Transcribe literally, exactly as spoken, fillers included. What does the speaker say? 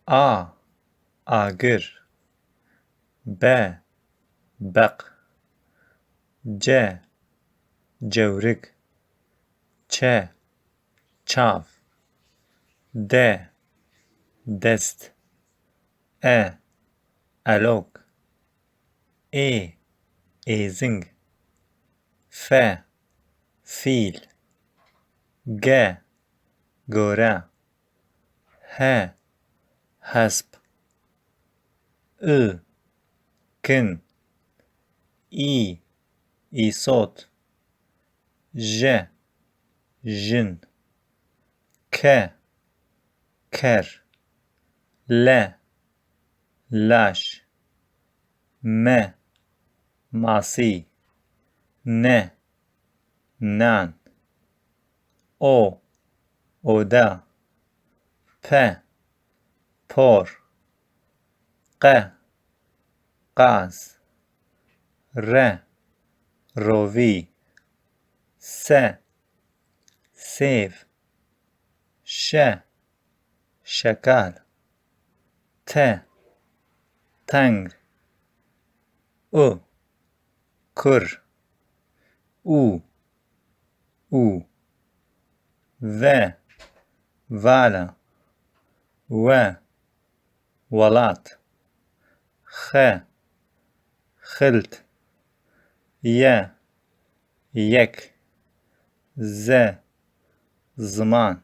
A, agir. B, beq. C, cewrik. Ç, çav. D, dest. E, elok. Ê, êzing. F, fîl. G, gore. H, hesp. I, kin. Î, îsot. J, jin. K, ker. L, laş. M, masî. N, nan. O, oda. P, por. Q, qaz. R, rovî. S, sêv. Ş, şekal. T, teng. U, kur. Û, û. V, vala. We, welat. X, xilt. Y, yek. Z, ziman.